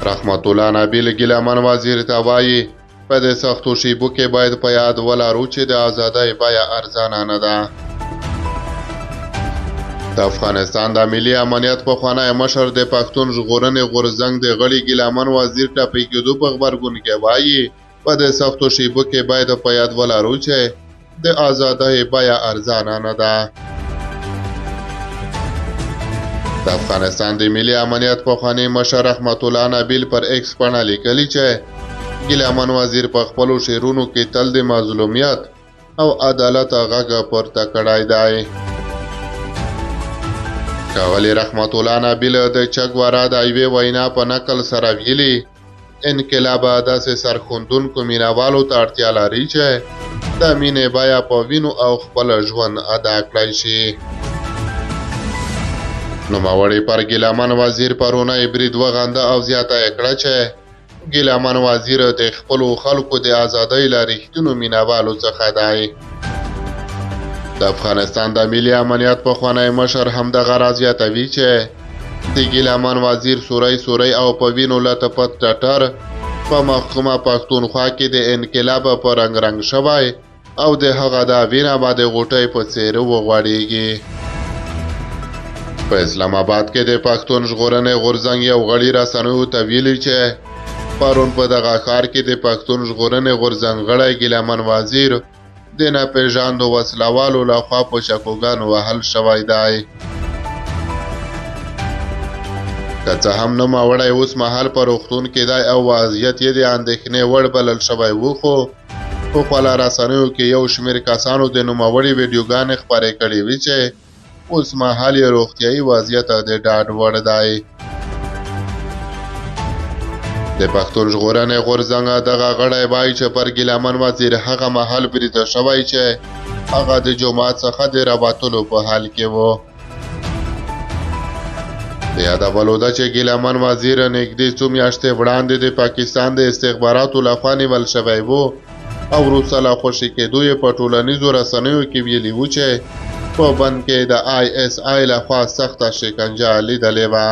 رحمت الله نبیل ګیلهمن وزیر ته وایي، په دې سختو شیبو کې باید په یاد ولرو چې د ازادۍ بیه ارزانه نه ده. د افغانستان د ملي امنیت پخوانی مشر د پښتون ژغورنې غورځنګ د غړي ګیلهمن وزیر ټپي کېدو په غبرګون کې وایي، په دې سختو شیبو کې باید په یاد ولرو چې د ازادۍ بیه ارزانه نه ده. د افغانستان د ملي امنیت پخوانی مشر رحمت الله نبیل پر ایکس پاڼه لیکلي چې ګیلهمن وزیر په خپلو شعرونو کې تل د مظلومیت او عدالت غږ پورته کړی دی. ښاغلي رحمت الله نبیل د چګوارا د یوې وینا په نقل سره ویلي، انقلاب داسې سرښندونکو مینهوالو ته اړتیا لري چې د مینې بیه په وینو او خپل ژوند ادا کړای شي. نوموړي پر ګیلهمن وزیر پرونی برید وغنده او زیاته یې کړه چې ګیلهمن وزیر د خپلو خلکو د ازادۍ له رښتینو مینهوالو څخه دی. د افغانستان د ملي امنیت پخوانی مشر همدغه راز زیاتوي چې د ګیلهمن وزیر سوری سوری او په وینو لتپت ټټر په محکومه پښتونخوا کې د انقلاب په رنګ رنګ شوی او د هغه دا وینه به د غوټۍ په څیر وغوړیږي. په اسلام آباد کې د پښتون ژغورنې غورځنګ یو غړي رسنیو ته ویلي چې پرون په دغه ښار کې د پښتون ژغورنې غورځنګ غړی ګیلهمن وزیر د ناپېژاندو وسلهوالو له خوا په چکوګانو وهل شوی دی. که څه هم نوموړی اوس مهال په روغتون کې دی او وضعیت یې د اندېښنې وړ بلل شوی و، خو په خواله رسنیو کې یو شمېر کسانو د نوموړي ویډیوګانې خپرې کړې وې چې اوس مهال یې روغتیايي وضعیت د ډاډ وړ دی. د پښتون ژغورنې غورځنګ دغه غړی وایي چې پر ګیلهمن وزیر هغه مهال برید شوی چې هغه د جومات څخه د راوتلو په حال کې و. د یادولو ده چې ګیلهمن وزیر نږدې څو میاشتې وړاندې د پاکستان د استخباراتو لخوا نیول شوی و او وروسته له خوشې کېدو یې په ټولنیزو رسنیو کې ویلي وو چې په بند کې د آی اس آی لخوا سخته شکنجه لیدلې وه.